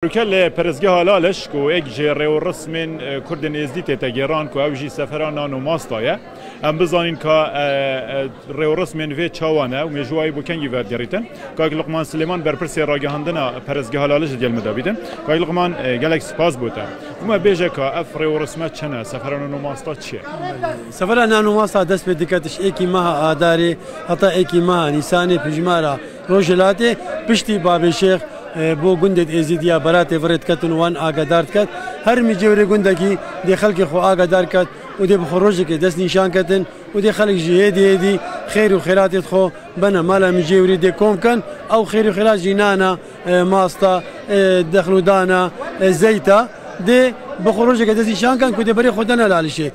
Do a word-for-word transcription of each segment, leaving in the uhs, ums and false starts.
Rûke li Perestgeha Laliş ku êk ji rêwrêsmên, e, Kurdên Êzdî tête gêran ku ew jî sefera nan û masta ye. Em bizanîn ka, e, e, rêwrêsmên vê çawa ne û mêjûwayî bo kengî vedigerîtin. Kak Luqman Silêman berpirsê ragihandina Perestgeha Laliş digel me de bîtin. Kak Luqman, e, gelek spas bo te. Hûn me bêje ka ev rêwrêsme çi ne, sefera nan û masta çi ye? Sefera nan û masta dest pê dike tişt êkî meha Adarê heta êkî meha Nîsanê pijmara Rojhilatê piştî Babê Şêx, e, bo gundê Êzîdiya beratê virê diketin û wan agadar diket. Her mîcê wrê gundekî dê xelkê xwe agadar ket û dê bi xwe rojekê dest nîşan ketin û dê xelk jî hêdî hêdî xêr û xêratê xwe bene mala mîcê wrê dê kom ken. Ew xêr û xêrat jî nana, e, masta, e, dexlûdana, e, zeyta dê bi xwe rojekê dest nîşan ken ku dê berê xwe dene Lalişê.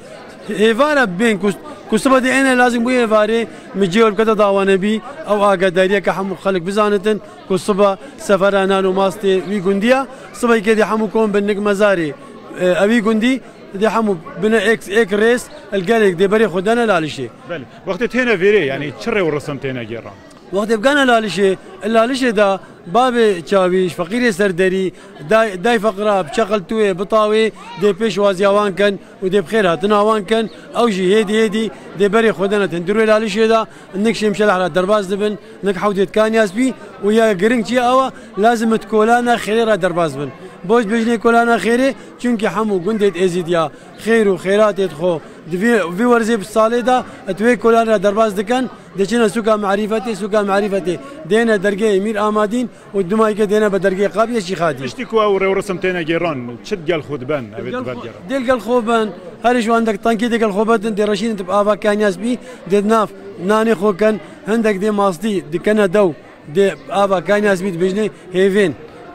Hêvara bên ku, ku siba dê êne lazim bû êvarê micê wê bikete dawanebî, ew agadariyeke hemû xelk bizanitin ku siba sefera nan û mastê wî gundiya, siba yekê dê hemû kom bin nik mezarê, e, ewî gundî, dê hemû bine êk, êk rêz, el gelek dê berê xwe dene Lalişê. Belê. Wextê têne vêrê, yanî çi rêwrêsm têne gêran? Wextê bigane Lalişê, Lalişê de babê çawîş, feqîrê serderî, day, day feqira, biçeqiltûyê, bitawê, dê pêşwaziya wan ken û dê bi xêr hatina wan ken. Ew jî hêdî hêdî dê berê xwe dene tendûrê Lalişê de, nik Şêmşeleh re derbas dibin, nik hewdê Kanya Spî û ya giring çi ye awa, lazim it kolana xêrê re derbas bin. Boş bêjinê kolana xêrê, çunkî hemû gundê Êzîdiya xêr û xêratê xwe di vê, vê werzê bi salê de, et wê kolan re derbas dikin, dê çine sûka Merîfetê, sûka Merîfetê dêne dergehê Mîr Amadîn û dimayî ke dêne be dergehê Qabiye Şîxadî. Piştî ku ew rêwrêsm têne gêran, çi digel xwe diben, ev ê Gel xwe, dibergere? Dêl gel xwe ben, her ji wan dek tankê dê gel xwe betin, dê reşînin tip ava Kanya Spî, dê nav nanê xwe ken, hindek dê mastî dikene dew. Dê ava Kanya Spî dibêjinê hêvên.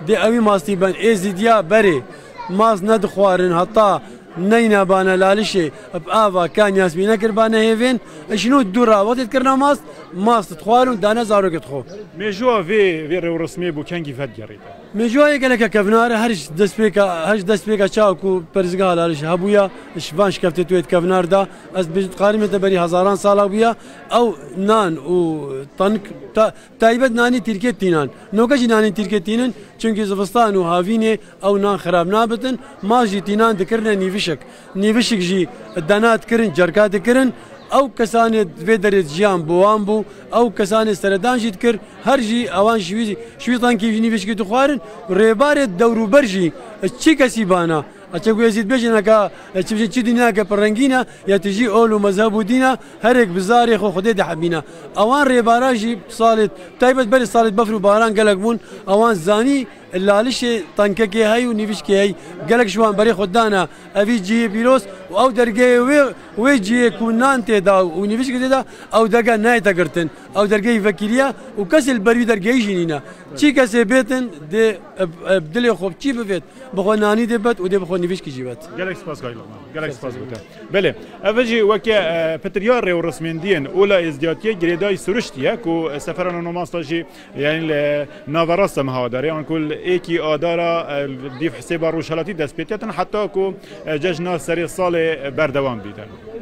Dê ewî mastî ben. Êzîdiya berê mast nedixwarin heta neyna bane Lalişê, bi ava Kanya Spî nekirbane hêvên. Şino dû ra wextê dikirina mast, mast dixwarin û dane zarokê dixwe. Mêjûwa vê, vê rêwrêsmê bo kengî vedigerîte? Mêjûwa yê geleke kevnar e, her ji destpêka, her ji destpêka çawa ku Perestgeha Laliş hebûya, ji van şikeftê tu yê kevnar da, ez dibêjim, dixwarim te berî hezaran sala bûya, ew nan û tank ta-, Taybet nanî tirkê tînan. Noke jî nanî tirkê tînin, çunkî zivistan û havînê ew nan xirab nabitin. Mast jî tînan dikirine nîvişik. Nîvişik jî dana dikirin, cerka dikirin. Ew kesanê vê derê jiyan bi wan bû. Ew kesanê seredan jî dikir. Her jî ewan şiwî, şiwî tankî jî nîvişikî dixwarin. Rêbarê dewrûber jî çi kesî bana. Eçe ku ez jî dibêjin eka, e, çi bijin, çi dinyake pir rengîn e, ya tijî ol û mezheb û dîn e, herek bi zarê xwe Xwedê dihebîne. Ewan rêbara jî salê, taybet berê salê befr û baran gelek bûn, ewan zanî Lalişê tankekê hey û nîvişkê hey, gelek ji wan berê xwe dane evî cihê pîroz û ew dergehê wê, wê cihê ku nan tê da û nîvişkê tê da, ew dergeh nayête girtin. Ew dergehî vekirî ye û kesê li ber wî dergehî jî nîne. Çi kesê bêtin dê, e, e, dilê xwe çî bivêt. Bi xwe nanî dê bet û dê bi xwe nivîşkî jî bet. Gelek spas Kayî Luqman. Gelek spas bo te. Belê. Ev jî weke, e, pitir ya rêwrêsmên diyên ola êzdiyatiyê girêdayî siruştî ye ku, e, sefera nan û masta jî, yanî li naverasta meha Adarê, an ku li êkî Adara, e, dîv hisêba rojhelatî dest pê ketin, heta ku, e, cejna serê salê, e, berdewam bîtin.